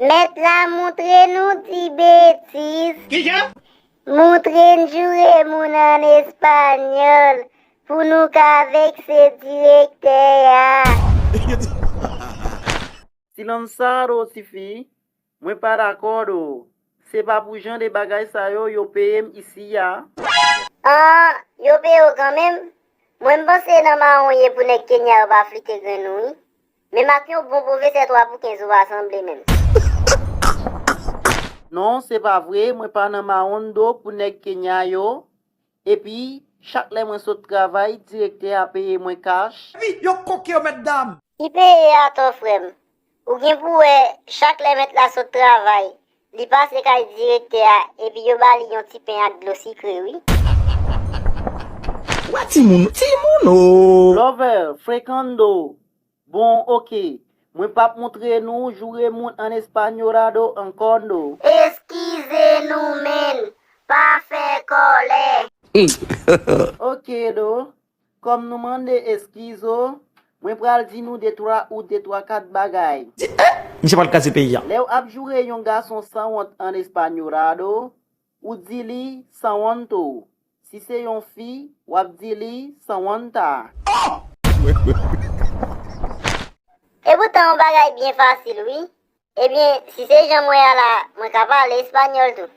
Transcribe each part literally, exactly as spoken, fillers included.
Mèt la montre nou di betiz. Kijan? Montre n joure moun an espanyòl pou nou ka vekse direktè a. Ti lanzado, tifi, mwen pa dakò do. Se pa pou jan de bagay sa yo yo peye m isi a. An, yo peye w kanmenm? Mwen m panse nan mawon w ye pou nèg Kenya yo pa flite grenn ou wi. Menm ak yon bon pwofesè twa pou kenz ou pa sanble menm. Non, se pa vre, mwen pa nan mawon do pou nèg Kenya yo. Epi, chak lè mwen sot travay, direktè a peye mwen kach. Epi, yo koke yo mèt dam. Ki peye atò frè m? Ou gen pou wè, chak lè mèt la sot travay, li pase kay direktè a epi yo ba li yon ti pen ak dlo sikre wi. Wè timoun, timoun o. Lover, frekando. Bon, oke. Mwen p ap montre nou joure moun an españolado ankò no. Eskize nou menn, pa fè kòlè. Oke do. Kòm nou mande eskizo, mwen pral di nou de twa ou de twa kat bagay. Di, eh, misye pral kraze peyi a. Lè w ap joure yon gason sanwont an españolado, ou di li sanwonto. Si se yon fi, w ap di li sanwonta. Epoutan yon bagay byen fasil wi. Ebyen, si se jan m wè a la, mwen ka pale espanyòl tou.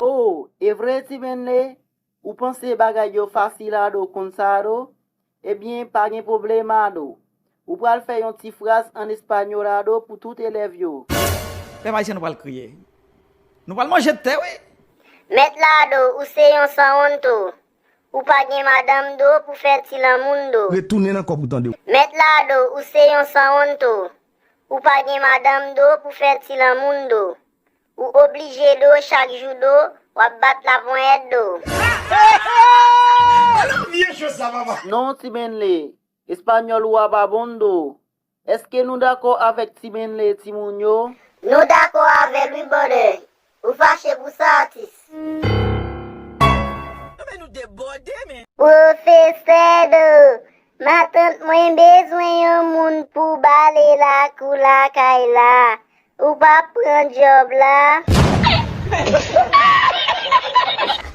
Oh, e vre ti Benle? Ou panse bagay yo fasil a do konn sa do? Ebyen, pa gen pwoblèm a do. Ou pral fè yon ti fraz an espanyòl a do pou tout elèv yo. Pèp ayisyen nou pral kriye. Nou pral manje tè wi. Mèt la do, ou se yon sanwonto. Ou pa gen madanm do pou fè ti lanmou n do. Retounen nan kòb ou tande. Mèt la do, ou se yon sanwonto. Ou pa gen madanm do pou fè ti lanmou n do. Ou oblije do chak jou do, w ap bat laponyèt do. Vye cho sa papa. Non ti Benle, espanyòl ou a pa bon do. Èske nou dakò avèk ti Benle timoun yo? Nou dakò avè l wi brother. Ou fache pou sa atis. Men nou debòde men. Pwofesè do, matant mwen bezwen yon moun pou bale lakou lakay la. Ou p ap pran djòb la?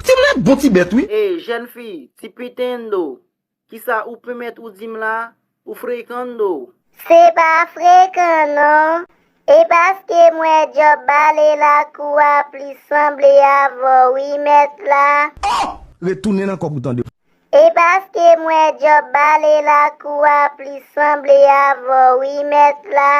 Ti Benle bon ti bèt wi. Ey, jèn fi, ti piten do. Kisa ou pèmèt ou di m la? Ou frekan do. Se pa frekan non. E paske m wè djòb bale lakou a plis sanble avè w wi mèt la. Retounen nan kòb ou tande. E paske m wè djòb bale lakou a plis sanble avè w wi mèt la.